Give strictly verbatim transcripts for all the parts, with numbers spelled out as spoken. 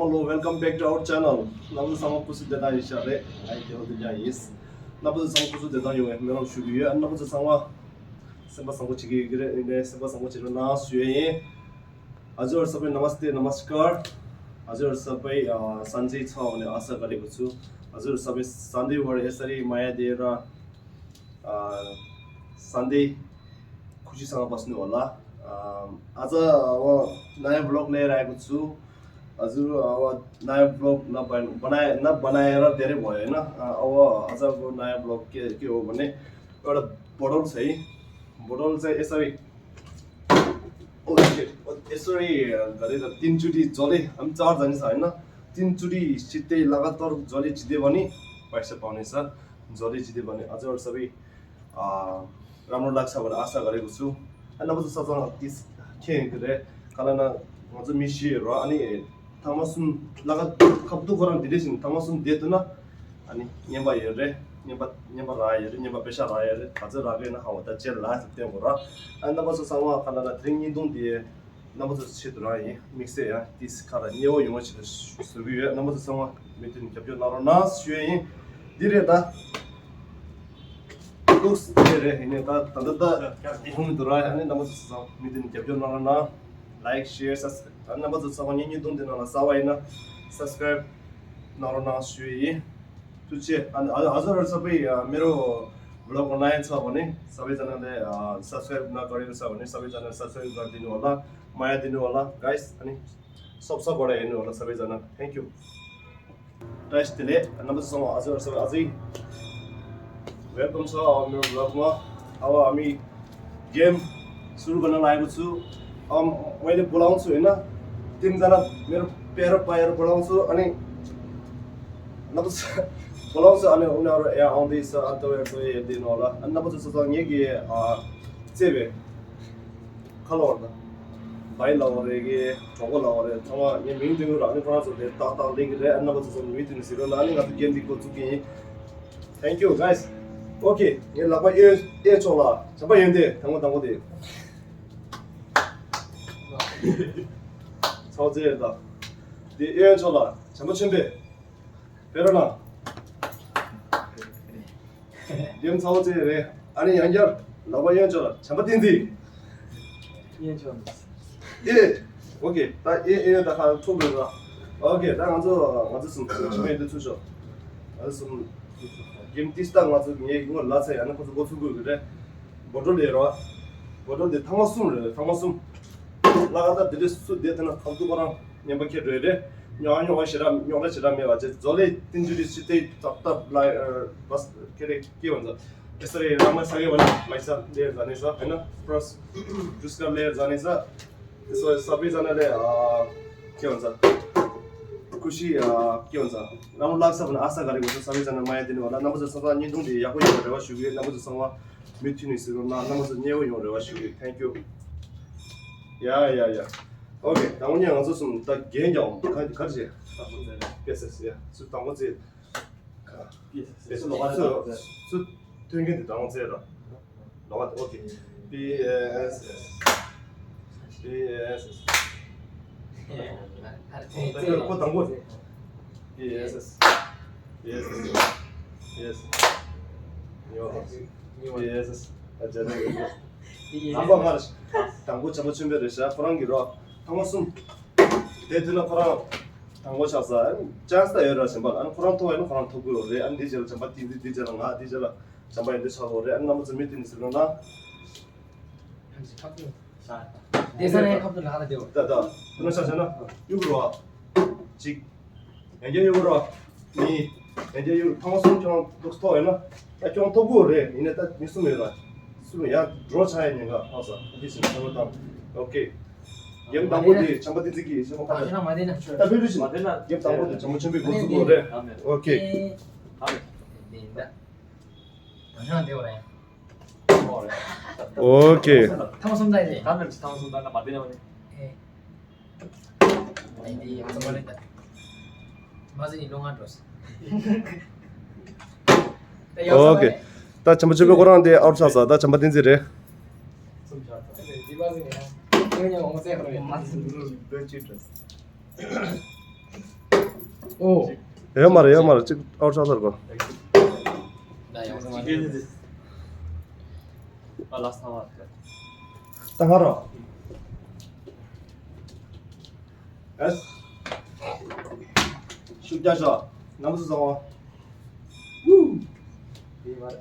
Hello, welcome back to our channel. རྣམ་པ་ཚོ་ཚང་མ་སྐུ་གཟུགས་བདེ་ཐང་ཡིན་ཤག་རེད། ང་ཡི་རྒྱལ་བ་བདེ་ལྕག་ཡིན། རྣམ་པ་ཚོ་ཚང་མ་སྐུ་གཟུགས་བདེ་ཐང་ཡོང་བའི་སྨོན་ལམ་ཞུ་གི་ཡོད། རྣམ་པ་ཚོ་ཚང་མ་སེམས་པ་བཟང་པོ་བྱེད་ཀྱི་ཡོད་ཀྱི་རེད། ཡིན་ནའི་སེམས་པ་བཟང་པོ་བྱེད་རོགས་གནང་ཞུ་ཡས་ཡིན། हजुरहरू सबै नमस्ते, नमस्कार। हजुरहरू सबै, अ, सन्चै छ भने आशा गरेको छु। हजुरहरू सबै सधैँभरि यसरी माया दिएर, अ, सधैँ खुसीसँग बस्नु होला। अ, आज अब नयाँ भ्लग लिएर आएको छु। हजुर, अब नयाँ भ्लग नबन-, बनाए-, नबनाएर धेरै भयो, होइन? अ, अब आजको नयाँ भ्लग के, के हो भने, एउटा बोतल छ है। बोतल चाहिँ यसरी, ओ, shit। यसरी गरेर तिनचोटि जसले, हामी चारजना छ, होइन? तिनचोटि जित्दै लगातार जसले जित्यो भने पैसा पाउनेछ। जसले जित्यो भने अझ सबै, अ, राम्रो लाग्छ भनेर आशा गरेको छु। अनि नभए चाहिँ सजाउन तिस खेर कलाना अझ मिसिएर अनि थामासुन लगातार खप्दु गरम दिलेसिन थामासुन देतुना अनि नेम्बा हेर्रे नेम्बा नेम्बा राय हेर्रे नेम्बा पेसा राय हेर्रे अझ रागेन हावा त चेल ला त्यो गर। अनि नभए चाहिँ समा कलाना त्रिङ निदुङ दिए नभए चाहिँ छित राय मिक्से या तिस खरा नेव युवा छित सुगु नभए चाहिँ समा मितिन क्याप्यो नरो नास सुए दिरे ता Looks here, hine ta ta ta ta ihum durai ani nama sa mi din kebyo na na like share subscribe nama sa sa ni ni dun din na sa wa ina subscribe na na shui tu che an azar sa bai mero vlog online sa wa ni sabai jana le subscribe na kare sa wa ni sabai jana subscribe gar dinu wala maya dinu wala guys ani सब सबबाट हेर्नु होला सबैजना। Thank you। Guys, त्यसले नमस्ते सम हजुरहरू सबै अझै वेलकम छ अब मेरो भ्लगमा। अब हामी गेम सुरु गर्न लागेको छु। अब मैले बोलाउँछु होइन, तिनजना मेरो प्यारो पाएर बोलाउँछु अनि नमस्ते बोलाउँछु अनि उनीहरू यहाँ आउँदैछ अनि तपाईँहरू सबै हेरिदिनु होला। अनि नमस्ते सम यहाँकी चाहिँ ཁ་ལོ་བར་དང་། བའི་ལ་བ་རེ་གི་གྲོགས་པོ་ལ་བ་རེ་ཚང་མ་ངའི་མིང་དུ་རང་ནི་ཁོ་རང་ཚོ་དེ་ཏག་ཏག་ལེགས་ཀྱི་རེད། ཨ་ནི་ང་ཚོ་ཚོ་མི་དུ་ནི་ཟེར་རོ་ན་ཨ་ནི་ང་ཚོ་གེམ་འདི་འགོ་བཙུགས་ཀྱི་ཡིན། Thank you guys. Okay. ངའི་ལག་པ་གཡོན་གཡོན་ཕྱོགས་ལ་བྱམས་པ་ཡོན་ཏན་དང་པོ་དང་པོ་དེ། ཚའོ་ཙེ་ཡོད་ད། དེ་གཡོན་ཕྱོགས་ལ་བྱམས་པ་ཆེན་པོས། དཔེར་ན། རྒྱན་ཚ་བོ་ཅན་རེད། ཨ་ནི་ཡང་བསྐྱར་ལག་པ་གཡོན་ཕྱོགས་ལ་བྱམས་པ་བསྟན་འཛིན། གཡོན་ཕྱོགས་ནས། ཨེ། ཨོ་ཀེ། ད་ཨེ་ཨེ་ད་ཁ་ཐུག་རེད་ར། ཨོ་ཀེ། ད་ང་ཚོ་ང་ཚོ་གསུམ་ཆུ་མེད་དུ་ཚུད་ཤོག་ང་ཚོ་གསུམ་གེམ་ཏིས་ད་ང་ཚོ་ངའི་ངོ་ལ་ཚ་ཡ་ན་ཁོ་ཚོ་འགོ་ཚུགས་དགོས་ཀྱི་རེད། བོ་ཊོ་ལེ་རོ། བོ་ཊོ་དེ་ཐང་མ་གསུམ་རེད། ཐང་མ་གསུམ། ལ་ཨ་ད་དེ་འདྲས་སུ་བསྡད་ཐུབ་ན་ཐབས་སྡུག་ཁོ་རང་ཉན་པ་ཁྱེད་འགྲོ་ཡི་རེད། རྙོག་རྙོག་ཞེ་དྲག་རྙོག་དྲ་ཞེ་དྲག་མེད་པ་བྱས་ཛོ་ལེ་ཏིན་ཅུ་རི་སི་ཏེ་ཏབ་ཏབ་ལ་བས་ཁེ་རེ་ཀེ་བ་ཛ་ཨེ་ས་རེ་ར་མ་ས་གེ་བ་ལ་ལ་ས་ལེ་ཛ་ནེ་ས་ཧེ་ན་པྲོས་ཇུས་ཀ་ལེ་ཛ་ནེ་ས་ཨེ་ས་ས་བི་ཛ་ན་ལེ་ཨ་ཀེ་བ་ཛ་ཁུ་ཤི་ཨ་ཀེ་བ་ཛ་རང་ལག་ས་བ་ན་ཨ་ས་ག་རེ་གོ་ས་བི་ཛ་ན་མ་ཡ་ཏི་ནི་བ་ལ་ན་མ་ཛ་ས་ས་ཉིན་ཐུང་དེ་ཡག་པོ་ཡོད་རེ་བ་ཞུ་གི་ན་མ་ཛ་ས་བ། མི་མཐུན་ནི་ཟེར་རོ་ན་རྣམ་པ་ཚོ་མཉེས་པོ་ཡོང་རེ་བ་ཞུ་གི། Thank you. ཡ་ཡ་ཡ། ཨོ་ཀེ། དང་པོ་ཉིད་ང་ཚོ་གསུམ་ད་རྒྱན་རྒྱག་འོང་ག་ག་རེ་བྱེད། པེ་སེ་སི་ཡ་སུ་དང་པོ་རྩེ། པེ་སེ་སི་ལོག་པ་སུ་སུ་མཐུན་རྒྱན་དེ་དང་པོ་རྩེ་ར། ལོག་པ་ཨོ་ཀེ། པི་ཨེ་སི་ཨེ་སི། པི་ཨེ་སི་ཨེ་སི། ཁོ་དང་པོ། པི་ཨེ་སི་ཨེ་སི། པི་ཨེ་སི་ཨེ་སི། པི་ཨེ་སི་ཨེ་སི། ཡོ། པི་ཨེ་སི་ཨེ་སི། ཨ་ཅག་ནི། དང་པོ་མར། དང་པོ་བྱམས་པ་ཆེན་པོ་རེད་ཤག་ཁོ་རང་གི་རོ། ཐང་མ་གསུམ། དེ་དུས་ན་ཁོ་རང་། དང་པོ་ཆགས་ས། ཅན་སི་ད་ཡོད་ར་བྱམས་པ་ཨ་ནི་ཁོ་རང་ཐོབ་ཡ་ན་ཁོ་རང་ཐོབ་དགོས་རེད། ཨ་ནི་འདི་རྗེས་ལ་བྱམས་པ་དེ་འདི་འདི་རྗེས་ལ་ང་འདི་རྗེས་ལ་བྱམས་པ་ཡིན་འདི་ཆགས་དགོས་རེད། ཨ་ནི་རྣམ་པ་ཚོ་མི་དེ་ནི་ཟེར་ན་ན། དེ་ས་ནས་ཁབ་ཏུ་ལ་ཧ་ལ་དེའོ། ད་ད། ཁོ་ན་ཆ་ཆ་ན་གཡུག་རོ། གཅིག་ཡང་བསྐྱར་གཡུག་རོ། གཉིས། ཡང་བསྐྱར་གཡུག་ཐང་མ་གསུམ་ཁྱོད་རང་འདུག་ཐོག་ཡོད་ན་ད་ཁྱོད་རང་ཐོབ་དགོས་རེད། ཡིན་ནའི་ད་མི་གསུམ་ཡོད་ལ་གསུམ་ཡང་འགྲོ་ཆ་ཡ་ཉེན་ཁ་ཧ་ས་འདི་ཞིག་ཐང་མ་དང་། ཨོ་ཀེ། གེམ་དང་པོ་དེ་བྱམས་པ་བསྟན་འཛིན་གྱིས་ཞེ་མ་ཁ་ད་ད་ཕུལ་དུ་ཕྱིན། གེམ་དང་པོ་དེ་བྱམས་པ་ཆེན་པོས་འགོ་ཚུགས་དགོས་རེད། ཨོ་ཀེ། ཨོ་ཀེ། ཐང་མ་གསུམ་ད་ཡིན་ནི། ཐང་མ་གསུམ་ད་ན་མ་བདེ་ན་མ་ནི། ཨེ། ཨེ་འདི་ཡང་ཚང་མ་རེད་ད། མ་ཟིན་ནི་ལོ་ང་འགྲོ་སི། ད་ཡང་ཨོ་ཀེ། ཚང་མ་རེད། ད་བྱམས་པ་ཆེན་པོའི་ཁོ་རང་དེ་ཨའུཊ་ཆགས་ས་ད་བྱམས་པ་བསྟན་འཛིན་རེད། གསུམ་ཆགས་ས། འདི་མ་ཟིན་ནི་ཡང་ངོ་ཚ་ཡང་རེད། མ་ཟིན་ནི་འགྲོ་སི། ཨོ། ཡོད་མ་རེད། ཡོད་མ་རེད། གཅིག་ཨའུ་ཊི་ཆགས་ཚར་གོ། ད་ཡོང་ས་མ་རེད། ཨ་ལ་ས་མ་རེད། ད་ང་རོ། ཨེས། ཤུགས་རྒྱག་ཤོག་རྣམ་པ་ཚོ་བཟང་བ། ཝུ། དེ་མ་རེད།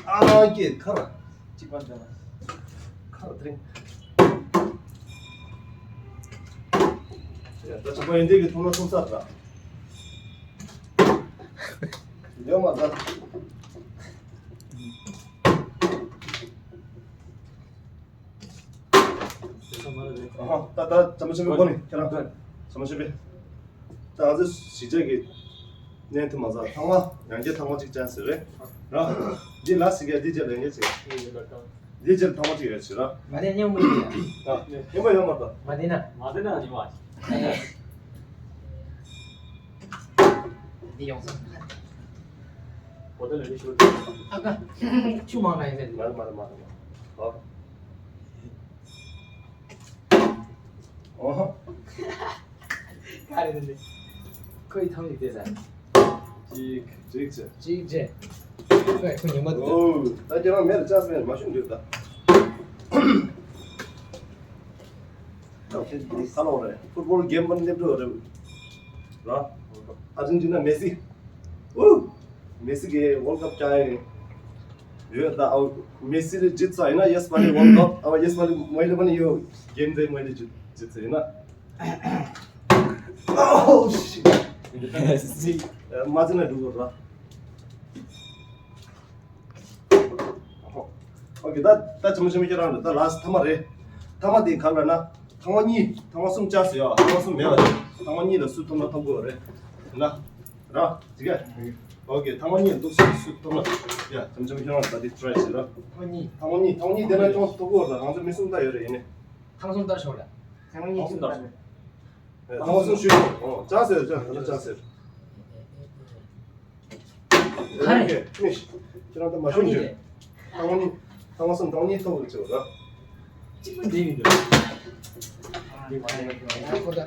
ཨ་ཀེ་ཁར། གཅིག་པ་འདྲ། ཁར་དྲིང་། ཡ་ད་ཆ་པ་ཡིན་དེ་གི་ཐོག་ན་ཐོག་ས་འདྲ། ཡོད་མ་ད། ཨ་ཧ། ད་ད་བྱམས་པ་ཆེན་པོའི་སྒོ་ནས་ཁྱེད་རང་། བྱམས་པ་ཆེན་པོས། ད་ང་ཚོས་གཞིས་ཆགས་ཀྱི་གནས་མཐུན་མ་ཟ་ཐང་མ་ཡང་བསྐྱར་ཐང་མ་གཅིག་ཅན་ཟེར་རེད། ར། འདི་ལ་ཟིག་ག་འདི་རྗེས་ལ་ཡང་བསྐྱར་ཟེར། འདི་རྗེས་ཐང་མ་གཅིག་ཡོད་ཟེར་ར། མ་དེ་སྙོམས་པོ་ཡིན་ཡ། ཨ། སྙོམས་པོ་ཡོད་མ་རེད། མ་དེ་ན། མ་དེ་ན་ཉི་མ། འདི་ཡོང་ས། གོ་ད་ལས་ནི་ཤོར། ཨ་ཀ་ཆུ་མང་ན་ཡིན་ཟེར། མ་རེད་མ་རེད་མ་རེད་མ་རེད། ཨ། ཨོ། ག་རེ་རེད། ཁོའི་ཐང་ཡིག་དེ་ཟ། གཅིག་གཅིག་བྱས། གཅིག་བྱས། ཁོས་ཁོ་ཉི་མ་འདུག་ཨོ། ད་ཁྱེད་རང་མེད་ལ་ཅག་མེད་མ་ཤུང་འདུག་ད། ད་ཁྱེད་འདི་ས་ལོག་རེད། ཕུཊ་བོལ་གེམ་པར་སླེབས་འགྲོ་རེད། ར། ཨར་ཇེན་ཊི་ན་མེ་སི། ཨུ། མེ་སི་གིས་ཝོལ་ཀབ་བཅག་ཡིན། ཡོད་ད། ཨོ། མེ་སི་རེ་ཇིད་ས་ཡིན་ན་ཡེས་པ་ནི་ཝོལ་ཀབ། ཨོ། ཡེས་པ་ནི་མོ་ལེ་པ་ནི་ཡོ། གེམ་དེ་མོ་ལེ་ཇིད་ཇིད་ས་ཡིན་ན། ཨོ་ཤི། མ་ཟིན་ན་འགྲོ་གོ་ར། ཨོ་ཁེ། ད་ད་ཆེན་མོ་ཆེན་མོ་ཁྱེད་རང་རེད། ད་ལ་སི་ཐ་མ་རེད། ཐ་མ་དེ་ག་རེ་ལབ་ན། ཐང་བ་གཉིས། ཐང་བ་གསུམ་བཅག་ཟེར་ཡ། ཐང་བ་གསུམ་མེད་པ་རེད། ཐང་བ་གཉིས་ལ་སུ་ཐོབ་ན་ཐོབ་དགོས་རེད། ན། ར། ཅི་ག་ཨོ་ཁེ། ཐང་བ་གཉིས་འདུག་སེ་སུ་ཐོབ་ན། ཡ་ཆེན་མོ་ཆེན་མོ་ཁྱེད་རང་ད་དེ་ཊི་རའི་བྱེད་ར། ཐང་བ་གཉིས། ཐང་བ་གཉིས། ཐང་བ་གཉིས་དེ་ན་ཅུང་ཐོབ་དགོས་རེད། ང་ཚོ་མི་གསུམ་ད་ཡོད་རེད། ཡིན་ནི། ཐང་གསུམ་ལྟར་ཤོག་ལ། ཐང་གཉིས་ཐང་གསུམ་ལྟར་ཤོག་ཨོ། ཅག་ཟེར་ཅག་ད་ཅག་ཟེར། ཧ་རེ། ཁྱེད་རང་ད་མ་ཤོང་གི། ཐང་གཉིས། ཐང་གསུམ་ཐང་གཉིས་ཐོབ་ཀྱི་ཆོག་ར། གཅིག་པ་འདི་ཡིན་འདུག་འདི་མ་ཡིན་འདུག་ཁོ་ད།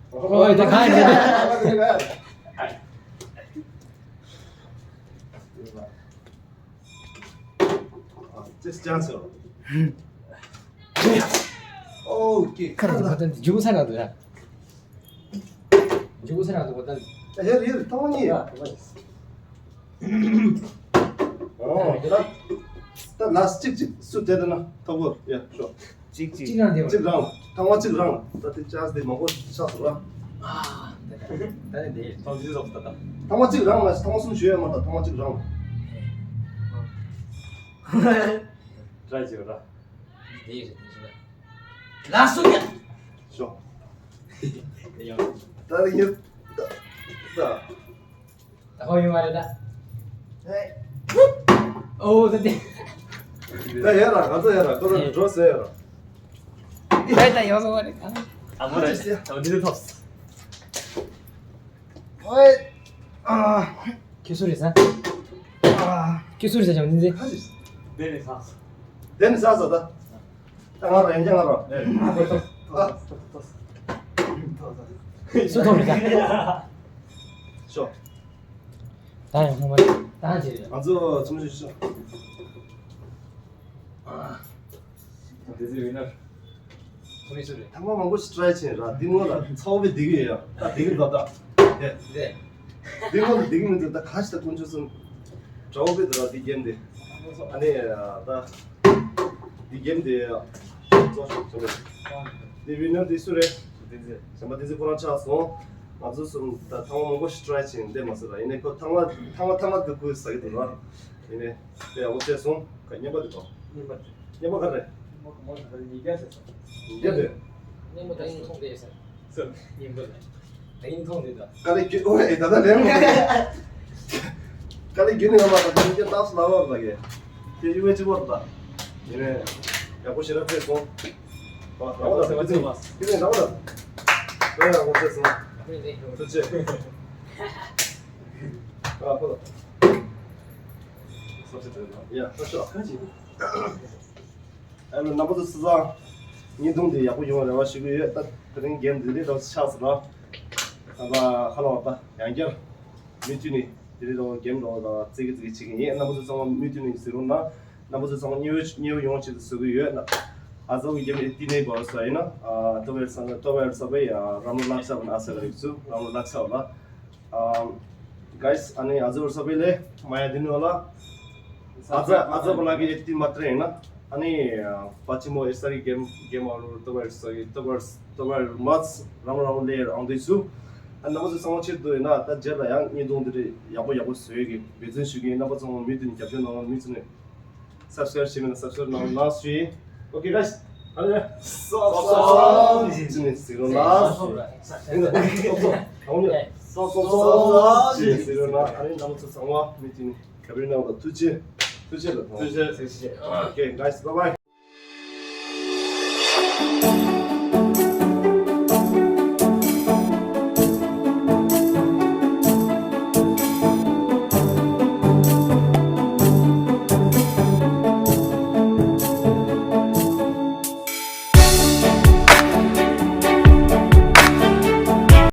ཨོ་ད་ག་ཡིན་འདུག་ཅེས་ཅང་ཚོ། ཨོ་ཀེ། ཁར་ཁ་ཏན་ཇུ་ས་ར་དུ་ཡ། ཇུ་ས་ར་དུ་གོ་ཏན། ཡ་ཡ་ཡ་ཐོང་ནི་ཡ། ཨོ་ད་ད་ལ་སི་ཅིག་ཅིག་སུ་དེ་ད་ན་ཐོག་གོ་ཡ་ཤོ། གཅིག་གཅིག་གཅིག་རང་དེ་བ། གཅིག་རང་། ཐང་བ་གཅིག་རང་། ད་དེ་ཅག་དེ་མང་པོ་ཆགས་སོང་ར། ཨ། ད་ད་དེ་ཐང་གཅིག་རང་ད། ཐང་བ་གཅིག་རང་ལ་ཐང་བ་གསུམ་ཞུ་ཡ་མ་ད་ཐང་བ་གཅིག་རང་། ཏྲའི་བྱེད་ར། དེ་ཡིན་རེད་དེ་ཞུ་ན། ལ་སུ་ཡ། ཤོ། དེ་ཡང་། ད་ཡིན། ད་ད། ད་ཧོ་ཡོད་མ་རེད་ད། ཨོ་ད་དེ། ད་ཡ་ར་ང་ཚོ་ཡ་ར་ཁོ་ཚོ་འགྲོ་ཟེར་ཡ་ར། ད་ད་ཡོང་སོང་བ་རེད་ད། ཨ་མོ་རེད། ཨ་མོ་འདི་ཐོབ། ཨོའི། ཨ། ཁྱེད་སུ་རེད་ཟེར། ཨ། ཁྱེད་སུ་རེད་ཟེར་ཅང་འདི་ཟེར། དེ་ནི་ས། དེ་ནི་ས་ས་ད། ད་ང་ར་ཡང་ཅང་ང་ར། ཨ། སུ་ཐོབ་རེད་ད། ཤོ། ད་ཡང་ཧོ་མ་རེད་ད་ཅི་རེད། ང་ཚོ་ཚོམ་ཤོ་ཤོ། ཨ། དེ་ཚོ་ཡིན་ན། ཁོ་མི་ཚོ་རེད། ཐང་མ་མང་པོ་ཞིག་ཊ་རའི་བྱས་ར། འདི་ནང་ལ་ཚ་བོ་པའི་བསྡད་ཀྱི་ཡོད་ཡ། ད་བསྡད་ཀྱི་འདུག་ད། དེ། དེ། འདི་ནང་ལ་བསྡད་ཀྱི་མི་འདུག་ད་ག་ཞིག་ད་དཀོན་མཆོག་གསུམ། དགྲ་བོ་པའི་འདུག་ར་འདི་གེམ་དེ། ཨ་ནི་ད། འདི་གེམ་དེ། ཙོག་ཤོག་ཙོག་རེད། འདི་ཝི་ནར་འདི་སུ་རེད། གཞན་པ་དེ་ཚོ་ཁོ་རང་ཆགས་སོང་། ང་ཚོ་གསུམ་ད་ཐང་མ་མང་པོ་ཞིག་ཊ་རའི་བྱས་བསྡད་མ་སོང་ར། ཡིན་ནའི་ཁོ་ཐང་མ་ཐང་མ་ཐང་མ་དེ་ཁོས་ཟ་གི་འདུག་ར། ཡིན་ནའི། དེ་ཡག་པོ་བྱས་སོང་། ག་རྙིང་པ་དེ་དང་། རྙིང་པ་དེ། རྙིང་པ་ག་རེ། རྙིང་པ་ག་མོ་ཟེར་ད་ཉིས་བརྒྱ་ཟེར་སོང་། ཉིས་བརྒྱ་དེ། རྙིང་པ་ད་ཡིན་མཐོང་དེ་ཟེར། ཟེར། རྙིང་པ་ད་ཡིན་མཐོང་དེ་ད། དཀའ་ལས་རྒྱུ་ཨོ་ཨེ་ད་ད་ལེན་མོ། དཀའ་ལས་རྒྱུ་ནི་ཡོད་མ་ད་ཉིས་བརྒྱ་ཏག་སུ་ལ་བར་ལ་གེ། དེ་ཡུ་ཨེ་ཅི་བར་ད། ཡིན་ནའི། ཡག་པོ་ཞེ་དྲག་བྱས་སོང་། ཨ་ར་བ་ད་དེ་ཚོ་དེ་ཚོ་ར་བ་ད། དེ་ཡག་པོ་བྱས་སོང་། ཐུགས་རྗེ་ཆེ། ཨ་ཁོ་ད། ཡ་ཁ་ཤོ་ཁ་ཅིག་ཨ་ལོ་རྣམ་པ་ཚོ་སུ་ཚང་། བརྙན་ཐུང་འདི་ཡག་པོ་ཡོང་བའི་རེ་བ་ཞུ་གི་ཡོད། ད་དེ་རིང་གེམ་འདི་རིགས་རོགས་ཆགས་སོང་ར། ད་ཁ་ལོ་ད་ཡང་བསྐྱར་མུ་མཐུད་ནས་དེ་རིགས་རོགས་གེམ་རོགས་ད་རྩེ་གི་རྩེ་གི་བྱེད་ཀྱི་ཡིན། རྣམ་པ་ཚོ་ཚང་མ་མུ་མཐུད་ནས་གཟིགས་རོགས་གནང་། རྣམ་པ་ཚོ་ཚང་མ་མཉེས་པོ་མཉེས་པོ་ཡོང་ཆེད་དུ་བཟོ་གི་ཡོད། ཨ་ཟོ་གི་གེམ་ཨེ་ཏི་ནས་བར་སོ་ཡིན་ན། ཏོ་བེར་ས་ཏོ་བེར་ས་བེ་ཡ་རམ་ལ་ལག་ཆ་བ་ན་ཨ་ས་ག་རིག་ཚུ་རམ་ལ་ལག་ཆ་བ་ལ། ཨམ། Guys, ཨ་ནི་ཨ་ཟོ་བར་ས་བེ་ལེ་མ་ཡ་དི་ནི་བ་ལ། ཨ་ཟ་ཨ་ཟ་བ་ལ་གི་ཨེ་ཏི་མ་ཏྲེ་ཡིན་ན། ཨ་ནི་པ་ཅི་མོ་ཨེ་ས་རི་གེམ་གེམ་ཨ་རུ་ཏོ་བེར་ས་གི་ཏོ་བེར་ཏོ་བེར་མ་ཚ་རམ་རམ་ལེ་ཨང་དུ་ཚུ། ཨ་རྣམ་པ་ཚོ་ཚང་མ་ཆེད་དུ་ཡིན་ན་ད་རྗེས་ལ་ཡང་བརྙན་ཐུང་འདི་རིགས་ཡག་པོ་ཡག་པོ་བཟོ་ཡི་གི་འབད་བརྩོན་ཞུ་གི་ཡིན། རྣམ་པ་ཚོ་ཚང་མ་མུ་མཐུད་ནས་རྒྱབ་སྐྱོར་གནང་རོགས། མུ་མཐུད་ནས་སབ་སི་ཀ་རབ་བྱེད་མེད་ན་སབ་སི་ཀ་རབ་གནང་རོགས་ཞུ་ཡིན། Okay, guys. ཨ་ནི་སོབ་སོབ་ཅི་ནས་ཟིག་རོ་ལ། ཨ་ནི་སོབ་སོབ་སོབ་སོབ་ཅི་ནས་ཟིག་རོ་ལ། ཨ་ནི་རྣམ་པ་ཚོ་ཚང་མ་མུ་མཐུད་ནས་ག་བེར་ནང་ལ་ཐུགས་རྗེ་ཐུགས་རྗེ་ལ་ཐུགས་རྗེ་ཆེ། Okay, guys, bye bye.